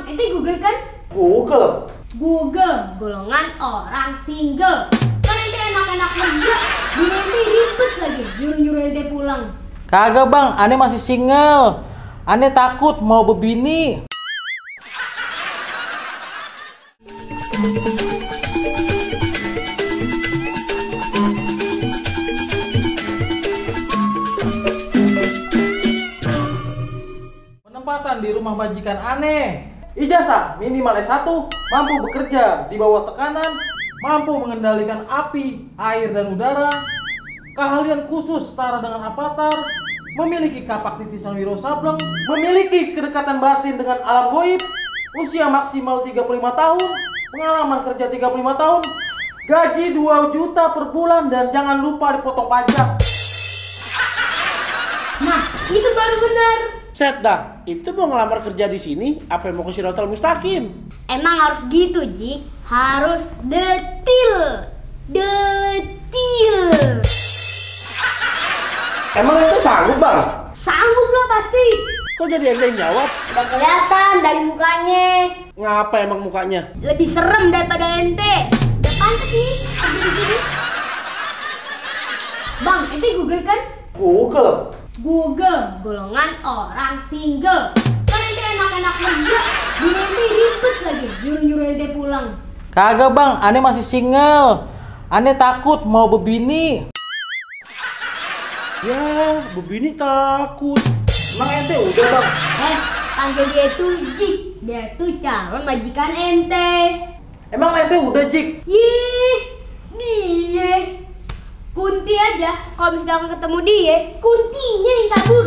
itu Google kan? Google. Google, golongan orang single. Kan ente enak-enak kerja, bini ente ribet lagi, nyuruh-nyuruh ente pulang. Kagak bang, ane masih single. Ane takut mau bebini. Penempatan di rumah majikan ane. Ijazah minimal S1, mampu bekerja di bawah tekanan, mampu mengendalikan api, air, dan udara, keahlian khusus setara dengan avatar, memiliki kapak titisan wiro sableng, memiliki kedekatan batin dengan alam goib, usia maksimal 35 tahun, pengalaman kerja 35 tahun, gaji 2 juta per bulan, dan jangan lupa dipotong pajak. Nah, itu baru benar. Set dah, itu mau ngelamar kerja di sini, apa yang mau ke Siratal Mustaqim? Emang harus gitu, Jik. Harus detil. Detil. Emang itu sanggup bang? Sanggup lah pasti. Kok jadi ente yang jawab? Udah kelihatan dari mukanya. Ngapa emang mukanya? Lebih serem daripada ente. Udah pantas nih kerja di sini. Bang, ente Google kan? Google. Google, golongan orang single. Kan ente enak-enak kerja, bini ente ribet lagi, nyuruh-nyuruh ente pulang. Kagak bang, ane masih single. Ane takut mau bebini. Ya, begini takut. Emang ente udah bang? Panggil dia tuh Jik. Dia tuh calon majikan ente. Emang ente udah Jik? Yih, dia. Kunti aja, kalau misalkan ketemu dia, kuntinya yang kabur.